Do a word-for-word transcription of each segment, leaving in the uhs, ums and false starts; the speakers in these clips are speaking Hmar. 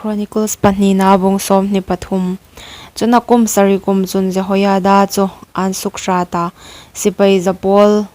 Chronicles pahnina bung sawmhni pathum. Chun a kum sari kum chun Jehoiada chu an sukhrât a, sipai zapawl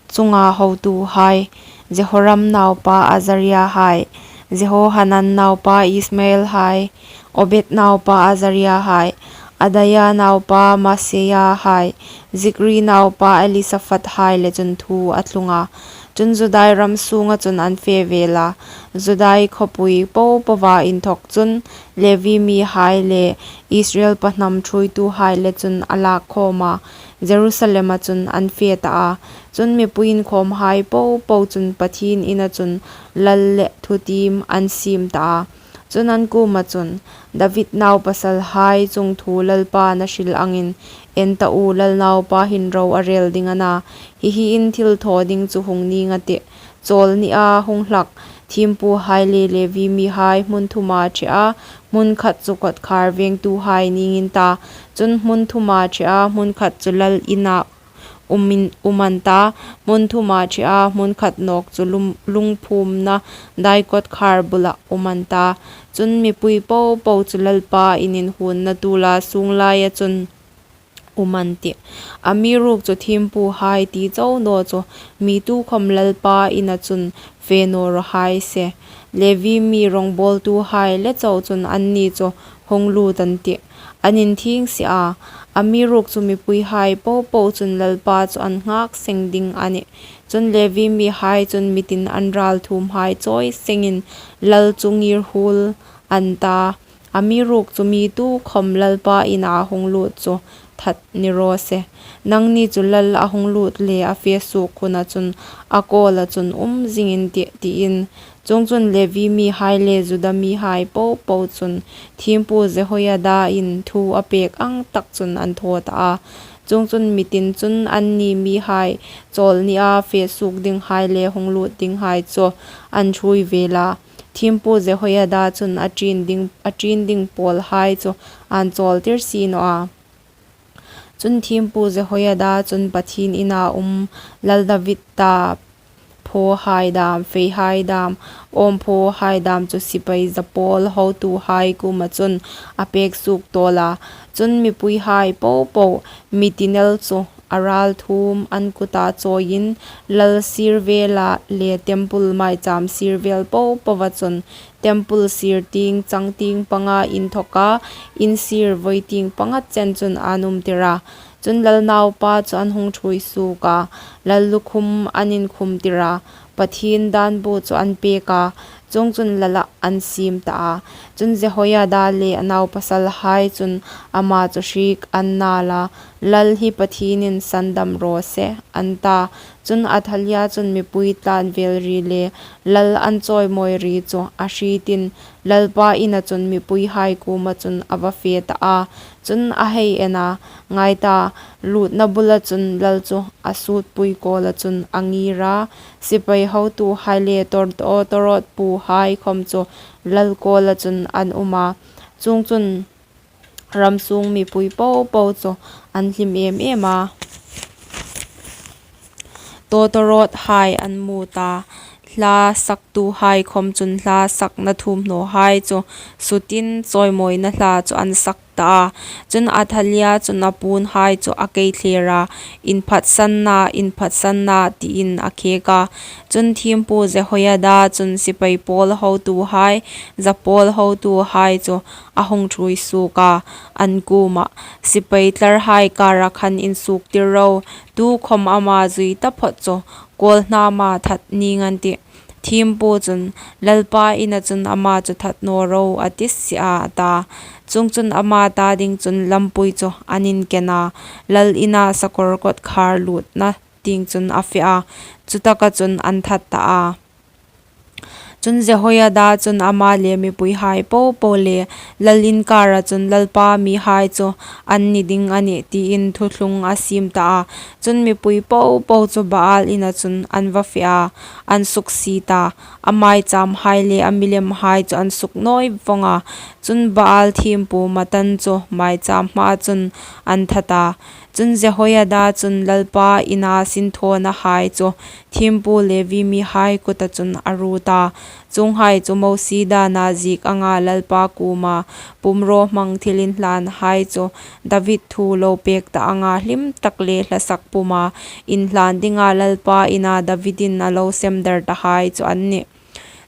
chunga hotuhai, Jehoram naupa Azaria hai, Jehohanan naupa Ismael hai, Obed naupa Azaria hai, Adaia naupa Maaseia hai, Zikri naupa Elisaphat hai le chun thu a thlung a. Chun Judai ram sûnga chun an fe vêl a, Judai khawpui po poa inthawk chun Levi mihai le Israel pahnam ṭhuoituhai le chun a lâk khâwm a, Jerusalema chun an fe ta a. Chun mipui inkhâwmhai po po chun Pathien ina chun lal le thutiem an siem ta a. Chun an kuoma chun, David naupasalhai chungthu Lalpa'n a hril angin, en ta u, lal naupa hin ro a rêl ding a na, hi hi in thilthaw ding chu hung nîng a tih. Châwl nia hung hlak thiempuhai le Levi mihai hmun thuma ṭhea hmun khat chu kawtkhâr vêngtuhai nîng in ta, chun hmun thuma ṭhea hmun khat chu lal ina um in, um an ta, hmun thuma ṭhea hmun khat nâwk chu lum-, lungphûmna dai kawtkhâr bula um an ta. Chun mipui po po chu Lalpa in inhuonna tuola sûng laia chun um an tih. Amiruokchu thiempuhai ti chau naw chu mi tukhawm Lalpa ina chun fe naw raw hai se. Levi mi rawngbâwltuhai le chau chun anni chu hung lût an tih, an inthieng si a. Amiruokchu mipuihai po po chun Lalpa chu an nghâk seng ding a nih. Chun Levi mihai chun mi tin an râlthuomhai chawi sengin lal chu ngîr huol an ta. Amiruokchu mi tukhawm Lalpa ina hung lût chu that ni raw se. Nangni chu lal a hung lût le a fe suok huna chun a kâwla chun um zing in tih, tiin. Chuongchun Levi mihai le Juda mihai po po chun thiempu Jehoiada in thu a pêk ang tak chun an thaw ta a. Chuongchun mi tin chun anni mihai châwl nia fe suok dinghai le hung lût dinghai chu an ṭhuoi vêl a. Thiempu Jehoiada chun a ṭin ding, a ṭin ding pâwlhai chu an châwltir si naw a. Chun thiempu Jehoiada chun Pathien ina um lal David ta phawhai dâm, feihai dâm, âwmphawhai dâm chu sipai zapawl hotuhai kuoma chun a pêk suok tâwl a. Chun mipuihai po po, mi tin el chu a râlthuom an kuta chawiin lal sir vêla le temple maichâm sir vêl po poa chun temple sir tieng changtieng panga inthawka in sir vawi tieng panga chen chun an umtir a. Chun lal naupa chu an hung ṭhuoi suok a, lal lukhum an inkhumtir a, Pathien dân bu chu an pêk a, chuongchun lalah an siem ta a. Chun Jehoiada le a naupasalhai chun ama chu hriek an nâl a, Lal hi Pathienin sandam raw se, an ta. Chun Athalia chun mipui tlân vêl ri le lal an chawimawi ri chu a hrietin, Lalpa ina chun mipuihai kuoma chun a va fe ta a. Chun a hei en a, ngai ta, lûtna bula chun lal chu a sûtpui kâwla chun a ngîr a, sipai hotuhai le tor-, tawtawrâwt puhai khawm chu lal kâwla chun an um a. Chuongchun ram sûng mipui po po chu an hlim êm êm a. Tawtawrâwthai an mût a, hla saktuhai khawm chun hla sakna thuomhnawhai chu sutin chawimawina hla chu an sak ta a. Chun Athalia chun a puonhai chu a keithlêr a, Inphatsanna, inphatsanna, tiin a khêk a. Chun thiempu Jehoiada chun sipai pâwl hotuhai, zapawl hotuhai chu a hung ṭhuoi suok a, an kuomah, Sipai tlarhai kâra khan insuoktir ro, tukhawm ama zui taphawt chu kâwlhnâma that nîng an tih. Thiempu chun, Lalpa ina chun ama chu that naw ro, a ti si a, a ta. Chuongchun ama ta ding chun lampui chu an inken a, lal ina sakawr kawtkhâr lûtna tieng chun a fe a, chutaka chun an that ta a. Chun Jehoiada chun ama le mipuihai po po le lal inkâra chun Lalpa mihai chu an ni ding a nih, tiin thuthlung a siem ta a. Chun mipui po po chu Baal ina chun an va fe a, an suksiet a, a maichâmhai le a milimhai chu an suknawi vawng a. Chun Baal thiempu Matan chu maichâm hmaa chun an that a. Chun, Jehoiada chun Lalpa ina sinthawnahai chu thiempu Levi mihai kuta chun a ruot a, chuonghai chu Mosie dâna ziek anga Lalpa kuoma pumrawhmang thilinhlânhai chu, David thu lo pêk ta anga hlimtak le hlasak puma inhlân dinga Lalpa ina Davidin a lo semdar tahai chu a nih.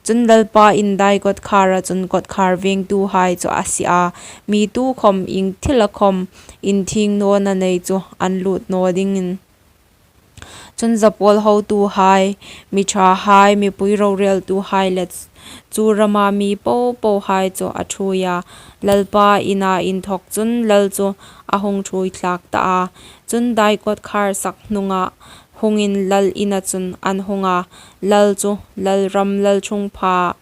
Chun, Lalpa in dai kawtkhâra chun kawtkhâr vêngtuhai chu a sie a, mi tukhawm, iengthila khawm inthieng nawna nei chu an lût naw dingin. Chun, zapâwl hotuhai, mi ṭhahai, mipui rorêltuhai le chu rama mi po pohai chu a ṭhuoi a, Lalpa ina inthawk chun lal chu a hung ṭhuoi thlâk ta a. Chun, dai kawtkhâr sak hnunga hungin lal ina chun an hung a, lal chu lalram lalṭhungphaa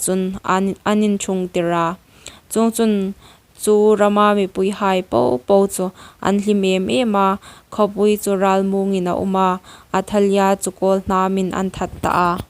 chun an, an inṭhungtir a. Chuongchun, chu rama mipuihai po po chu an hlim êm êm a, khawpui chu râlmuongin a um a, a thalia chu kâwlhnâmin an that ta a.